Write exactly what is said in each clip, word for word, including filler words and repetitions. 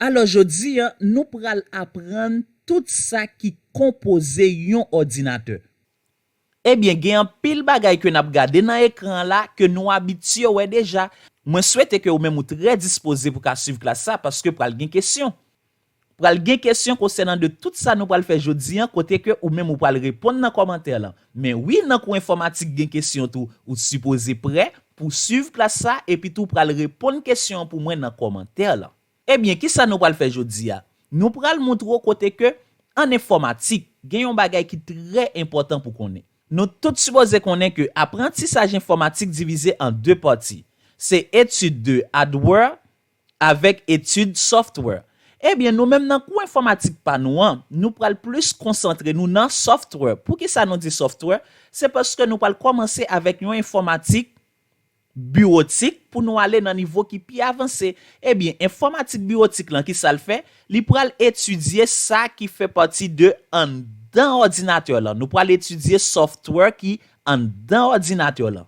Alò, jodi a, nou pral aprann tout sa ki konpoze yon òdinatè. Ebyen, gen anpil bagay ke n ap gade nan ekran an la ke nou abitye wè deja. Mwen swete ke ou menm ou trè dispoze pou ka swiv klas sa, paske pral gen kesyon. Pral gen kesyon konsènan de tout sa nou pral fè jodi a, kote ke ou menm ou pral reponn nan kòmantè lan. Men wi, nan kou enfòmatik gen kesyon tou, ou sipoze prè pou swiv klas sa, epi tou pral reponn kesyon an pou mwen nan kòmantè lan. Ebyen, kisa nou pral fè jodi a? Nou pral montre w kote ke, an enfòmatik, gen yon bagay ki trè enpòtan pou konnen. Nou tout sipoze konnen ke aprantisaj enfòmatik divize an de pati. Se etid de hardware avèk etid software. Ebyen, nou menm nan kou enfòmatik pa nou an, nou pral plis konsantre nou nan software. Poukisa nou di software? Se paske nou pral kòmanse avèk yon enfòmatik biwotik pou nou ale nan nivo ki pi avanse. Ebyen, enfòmatik biwotik lan, kisa l fè? Li pral etidye sa ki fè pati de anndan òdinatè lan. Nou pral etidye software ki anndan òdinatè lan.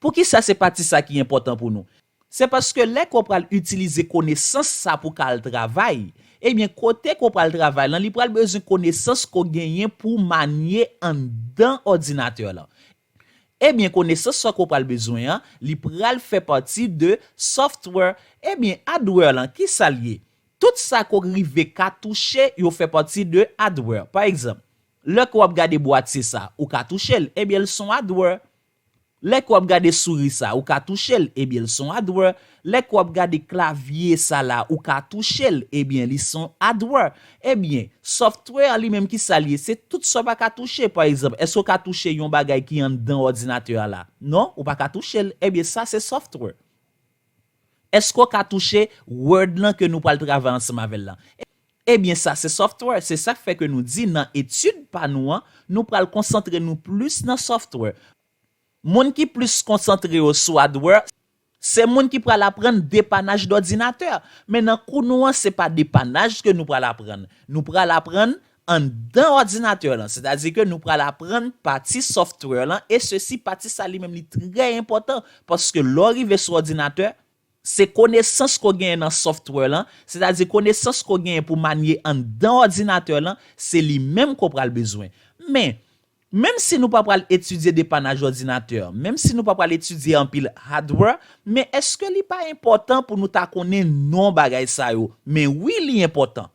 Poukisa se pati sa ki enpòtan pou nou? Se paske lè ke w pral itilize konesans sa pou ka al travay, ebyen, kote ke w pral travay lan, li pral bezwen konesans ke w genyen pou w manye anndan òdinatè lan. Ebyen, konesans sa ke w pral bezwen an, li pral fè pati de software. Ebyen, hardware lan, kisa l ye? Tout sa ke w rive ka touche, yo fè pati de hardware. Pa egzanp, lè ke w ap gade bwatye sa, ou ka touche l, ebyen, l se yon hardware. Lè ke w ap gade souri sa, ou ka touche l, ebyen, l se yon hardware. Lè ke w ap gade klavye sa la, ou ka touche l, ebyen, li se yon hardware. Ebyen, software li menm, kisa l ye? Se tout sa w pa ka touche. Pa egzanp, èske w ka touche yon bagay ki anndan òdinatè a la? Non, ou pa ka touche l. Ebyen, sa se software. Èske w ka touche Word lan ke nou pral travay ansanm avè l lan? Ebyen, sa se software. Se sa k fè ke nou di nan etid pa nou an, nou pral konsantre nou plis nan software. Moun ki plis konsantre yo sou hardware, se moun ki pral aprann depanaj dòdinatè. Men nan kou nou an, se pa depanaj ke nou pral aprann. Nou pral aprann anndan òdinatè lan. Sètadi ke nou pral aprann pati software lan, e sesi, pati sa li menm li trè enpòtan, paske lè w rive sou òdinatè, se konesans ke w genyen nan software lan, sètadi konesans ke w genyen pou manye anndan òdinatè lan, se li menm ke w pral bezwen. Men, menm si nou pa pral etidye depanaj òdinatè, menm si nou pa pral etidye anpil hardware, men èske li pa enpòtan pou nou ta konnen non bagay sa yo? Men wi, li enpòtan.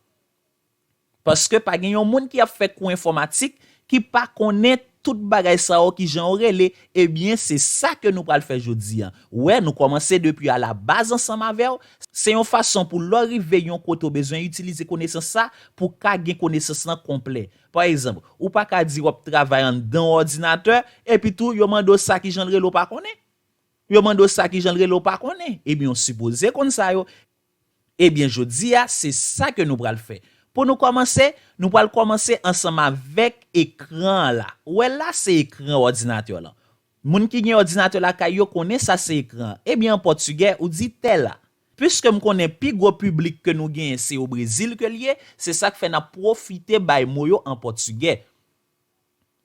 Paske pa gen yon moun ki ap fè kou enfòmatik ki pa konnen tout bagay sa yo, ki jan yo rele. Ebyen, se sa ke nou pral fè jodi a. Wè, nou kòmanse depi alabaz ansanm avè w. Se yon fason pou lè w rive yon kote w bezwen itilize konesans sa pou ka gen konesans lan konplè. Pa egzanp, ou pa ka di w ap travay anndan yon òdinatè, epi tou yo mande w sa ki jan l rele w pa konnen. Yo mande w sa ki jan l rele w pa konnen. Ebyen, w sipoze konn sa yo. Ebyen, jodi a, se sa ke nou pral fè. Pou nou kòmanse, nou pral kòmanse ansanm avèk ekran an la. Ou wè la, se ekran òdinatè lan. Moun ki gen òdinatè lakay yo konnen sa se ekran an. Ebyen, an pòtigè, ou di tela. Piske m konnen pi gwo piblik ke nou genyen se o Brezil ke l ye, se sa k fè n ap pwofite bay mo yo an pòtigè.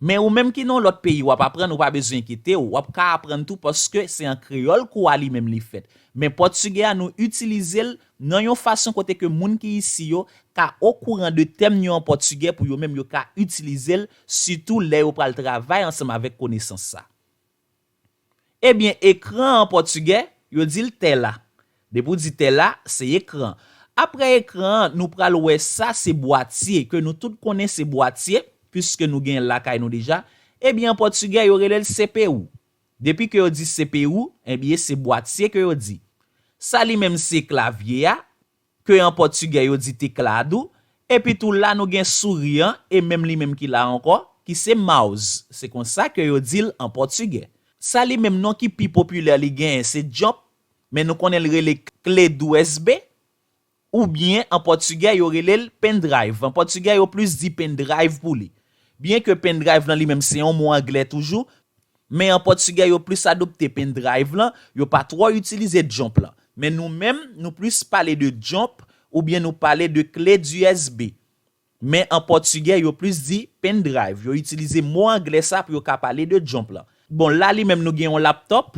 Men ou menm ki nan yon lòt peyi w ap aprann, ou pa bezwen enkyete w, w ap ka aprann tou paske se an kreyòl kou a li menm li fèt. Men pòtigè a nou itilize l nan yon fason kote ke moun ki isi yo ka okouran de tèm yo an pòtigè pou yo menm yo ka itilize l, sitou lè yo pral travay ansanm avèk konesans sa. Ebyen, ekran an pòtigè, yo di l tela. Depi w di tela, se ekran. Apre ekran an, nou pral wè sa se bwatye, ke nou tout konnen se bwatye, piske nou genyen l lakay nou deja. Ebyen, an pòtigè, yo rele l C P U. Depi ke yo di C P U, ebyen, se bwatye ke yo di. Sa li menm se klavye a, ke an pòtigè yo di teclado, epi tou la nou gen souri an, e menm li menm ki la ankò, ki se mouse. Se konsa ke yo di l an pòtigè. Sa li menm non ki pi popilè li genyen se jump, men nou konnen l rele kle d'U S B, oubyen an pòtigè yo rele l pendrive. An pòtigè yo plis di pendrive pou li. Byen ke pendrive lan li menm se yon mo anglè toujou, men an pòtigè yo plis adopte pendrive lan, yo pa twò itilize jump lan. Men nou menm, nou plis pale de jump oubyen nou pale de kle d'U S B. Men an pòtigè, yo plis di pendrive. Yo itilize mo anglè sa pou yo ka pale de jump lan. Bon, la li menm nou gen yon laptop,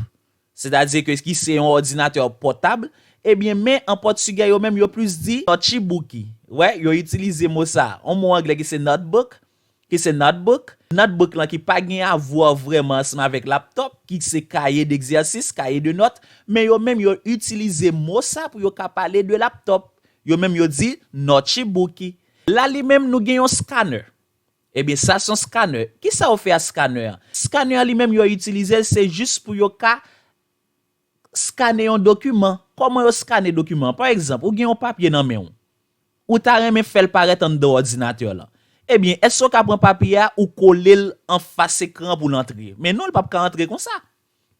sètadi ke ki se yon òdinatè pòtab, Ebyen, men an pòtigè, yo menm yo plis di notebook. Wè, yo itilize mo sa. Yon mo anglè ki se notebook, ki se notebook. Notebook lan ki pa gen avwa vrèman ansanm avèk laptop, ki se kaye degzèsis, kaye de nòt. Men yo menm yo itilize mo sa pou yo ka pale de laptop. Yo menm yo di notebook. La li menm nou gen yon scanner. Ebyen, sa se yon scanner. Kisa yo fè a scanner an? Scanner an li menm yo itilize l se jis pou yo ka skane yon dokiman. Kòman yo skane dokiman? Pa egzanp, ou gen yon papye nan men w. Ou ta renmen fè l parèt anndan òdinatè lan. Ebyen, èske w ka pran papye a, ou kole l anfas ekran pou l antre? Men non, l p ap ka antre konsa.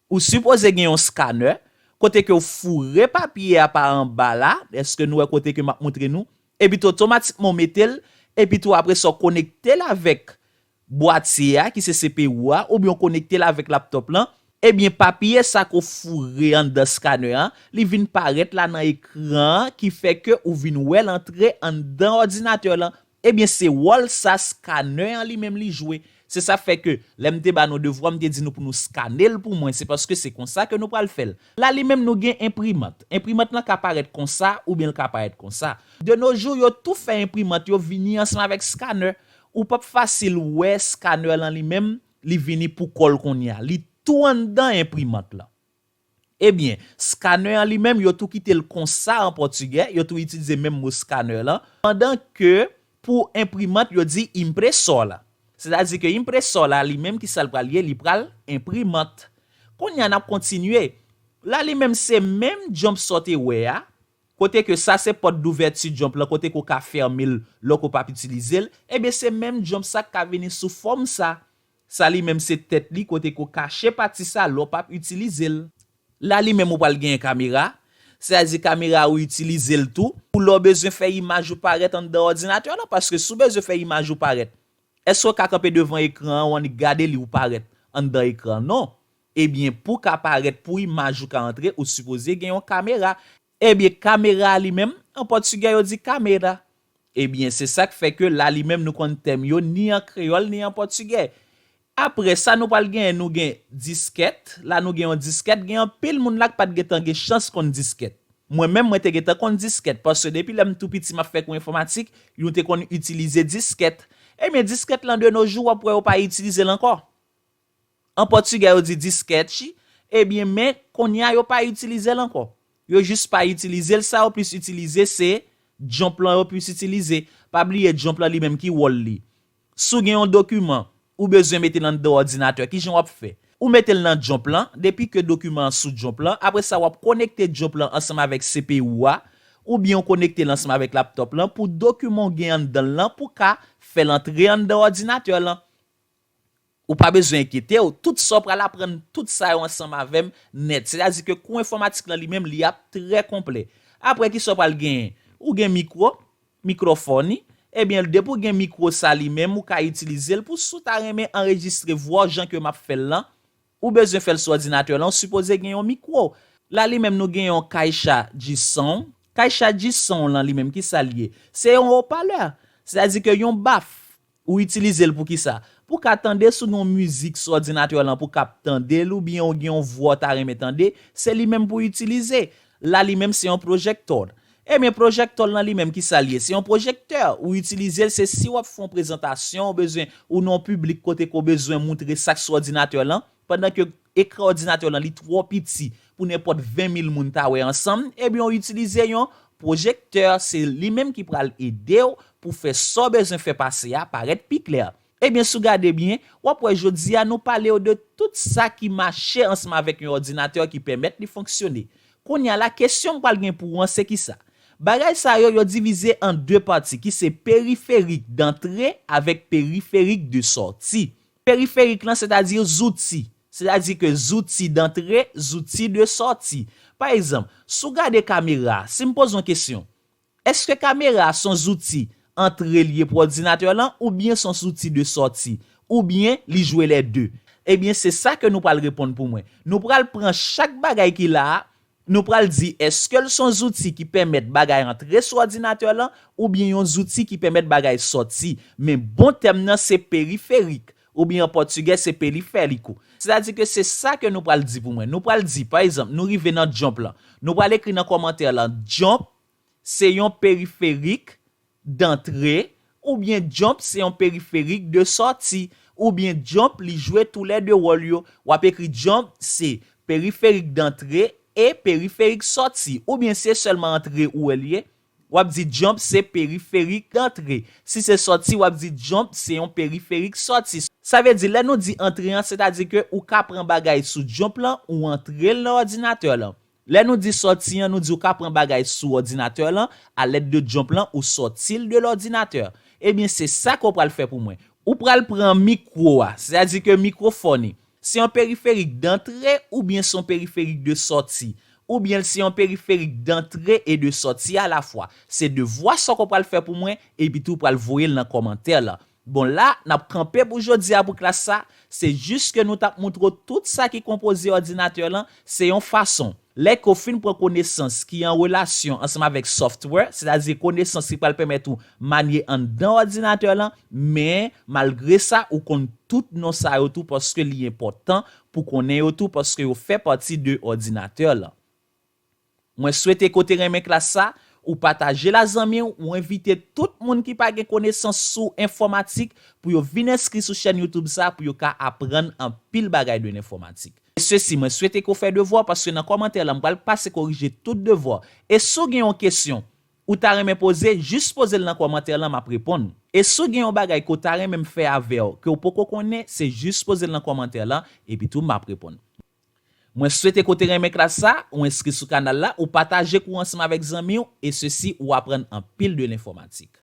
Ou sipoze gen yon scanner, kote ke w foure papye a pa anba la, èske nou wè kote ke m ap montre nou? Epi tou otomatikman w mete l, epi tou apre sa w konekte l avèk bwatye a, ki se C P U a, oubyen w konekte l avèk laptop lan, ebyen papye sa ke w foure anndan scanner an, li vin parèt la nan ekran an, ki fè ke ou vin wè l antre anndan òdinatè lan. Ebyen se wòl sa scanner an li menm li jwe. Se sa fè ke lè m te ba nou devwa, m te di nou pou nou skane l pou mwen, se paske se konsa ke nou pral fè l. La li menm nou gen enprimant. Enprimant lan ka parèt konsa oubyen l ka parèt konsa. De nos jours, yo tou fè enprimant yo vini ansanm avèk scanner. Ou p ap fasil wè scanner lan li menm, li vini pou kò l kounye a. Li tou anndan enprimant lan. Ebyen, scanner an li menm, yo tou kite l konsa an pòtigè, yo tou itilize menm mo scanner lan, pandan ke pou enprimant, yo di impresora. Sètadi ke impresora li menm, kisa l pral ye? Li pral enprimant. Kounye a, n ap kontinye. La li menm, se menm jump sa w te wè a, kote ke sa se pòt douvèti jump lan, kote ke w ka fèmen l lè ke w p ap itilize l, ebyen se menm jump sa k ka vini sou fòm sa. Sa li menm se tèt li, kote ke w kache pati sa lè w p ap itilize l. La li menm ou pral genyen kamera, sètadi kamera ou itilize l tou pou lè w bezwen fè imaj ou parèt anndan òdinatè lan, paske si w bezwen fè imaj ou parèt, èske w ka kanpe devan ekran an, w annik gade li ou parèt anndan ekran an? Non. Ebyen, pou w ka parèt, pou imaj ou ka antre, ou sipoze gen yon kamera. Ebyen, kamera a li menm, an pòtigè yo di kamera. Ebyen, se sa k fè ke la li menm nou konn tèm yo ni an kreyòl ni an pòtigè. Apre sa, nou pral genyen, nou gen diskèt. La nou gen yon diskèt, gen anpil moun la k pa t gentan gen chans konn diskèt. Mwen menm, mwen te gentan konn diskèt, paske depi lè m tou piti m ap fè kou enfòmatik, nou te konn itilize diskèt. Ebyen, diskèt lan de nos jours, w ap wè yo pa itilize l ankò. An pòtigè yo di diskèt, ebyen, men kounye a yo pa itilize l ankò. Yo jis pa itilize l, sa yo plis itilize se jump lan yo plis itilize. Pa bliye jump lan li menm ki wòl li. Si w gen yon dokiman, ou bezwen mete l anndan òdinatè, kijan w ap fè? Ou mete l nan jump lan, depi ke dokiman an sou jump lan, apre sa w ap konekte jump lan ansanm avèk C P U a, oubyen w konekte l ansanm avèk laptop lan pou dokiman w gen anndan l lan pou ka fè l antre anndan òdinatè lan. Ou pa bezwen enkyete w, tout sa w pral aprann, tout sa yo ansanm avè m nèt. Sètadi ke kou enfòmatik lan li menm, li ap trè konplè. Apre kisa w pral genyen? Ou gen mikwo, mikwofòn, ebyen, depi w gen mikwo sa li menm, ou ka itilize l pou si w ta renmen anrejistre vwa w jan ke m ap fè l lan, ou bezwen fè l sou òdinatè lan, ou sipoze gen yon mikwo. La li menm nou gen yon kaycha di son. Kaycha di son lan li menm, kisa l ye? Se yon opalè. Sètadi ke yon baf. Ou itilize l pou kisa? Pou w ka tande si w gen yon mizik sou òdinatè lan pou w ka tande l oubyen w gen yon vwa w ta renmen tande, se li menm pou w itilize. La li menm se yon pwojektò. Ebyen pwojektò lan li menm kisa l ye? Se yon pwojektè. Ou itilize l se si w ap fè yon prezantasyon, ou bezwen, ou nan yon piblik kote ke w bezwen moutre sa k sou òdinatè lan, pandan ke ekran òdinatè lan li twò piti pou nenpòt ven mil moun ta wè ansanm, ebyen w itilize yon pwojektè, se li menm ki pral ede w pou fè sa w bezwen fè pase a parèt pi klè. Ebyen, si w gade byen, w ap wè jodi a nou pale w de tout sa ki mache ansanm avèk yon òdinatè ki pèmèt li fonksyone. Kounye a la, kesyon m pral gen pou w an, se kisa? Bagay sa yo, yo divize an de pati, ki se periferik dantre avèk periferik de sòti. Periferik lan, sètadi zouti. Sètadi ke zouti dantre, zouti de sòti. Pa egzanp, si w gade kamera a, si m poze w yon kesyon, èske kamera a se yon zouti antre l ye pou òdinatè lan, oubyen se yon zouti de sòti, oubyen li jwe lè de? Ebyen, se sa ke nou pral reponn pou mwen. Nou pral pran chak bagay ki la a, nou pral di èske l se yon zouti ki pèmèt bagay antre sou òdinatè lan, oubyen yon zouti ki pèmèt bagay sòti. Men bon tèm nan se periferik. Oubyen an pòtigè, se periférico. Sètadi ke se sa ke nou pral di pou mwen. Nou pral di, pa egzanp, nou rive nan jump lan. Nou pral ekri nan kòmantè lan, jump se yon periferik dantre, oubyen jump se yon periferik de sòti, oubyen jump li jwe toulède wòl yo. W ap ekri jump se periferik dantre e periferik sòti, oubyen se sèlman antre ou wè l ye, w ap di jump se periferik dantre. Si se sòti, w ap di jump se yon periferik sòti. Sa vle di, lè nou di antre an, sètadi ke ou ka pran bagay sou jump lan, ou antre l nan òdinatè lan. Lè nou di sòti an, nou di ou ka pran bagay sou òdinatè lan, alèd de jump lan, ou sòti l de lòdinatè. Ebyen, se sa ke w pral fè pou mwen. Ou pral pran mikwo a, sètadi ke mikwofòn, se yon periferik dantre oubyen se yon periferik de sòti, oubyen se yon periferik dantre e de sòti alafwa. Se devwa sa ke w pral fè pou mwen, epi tou w pral voye l nan kòmantè lan. Bon, la, n ap kanpe pou jodi a pou klas sa. Se jis ke nou t ap montre w tout sa ki konpoze òdinatè lan, se yon fason. Lè ke w fin pran konesans ki an relasyon ansanm avèk software, sètadi konesans ki pral pèmèt ou manye anndan òdinatè lan, men malgre sa, ou konn tout non sa yo tou paske li enpòtan pou konnen yo tou paske yo fè pati de òdinatè lan. Mwen swete ke w te renmen klas sa, ou pataje l a zanmi w, ou envite tout moun ki pa gen konesans sou enfòmatik pou yo vin enskri sou chèn YouTube sa pou yo ka aprann anpil bagay de lenfòmatik. E sesi, mwen swete ke w fè devwa w paske nan kòmantè lan, m pral pase korije tout devwa w. E si w gen yon kesyon ou ta renmen poze, jis poze l nan kòmantè lan, m ap reponn. E si w gen yon bagay ke w ta renmen m fè avè w, ke w poko konnen, se jis poze l nan kòmantè lan, epi tou m ap reponn. Mwen swete ke w te renmen klas sa, ou enskri sou kanal la, ou pataje kou ansanm avèk zanmi w, e sesi ou aprann anpil de lenfòmatik.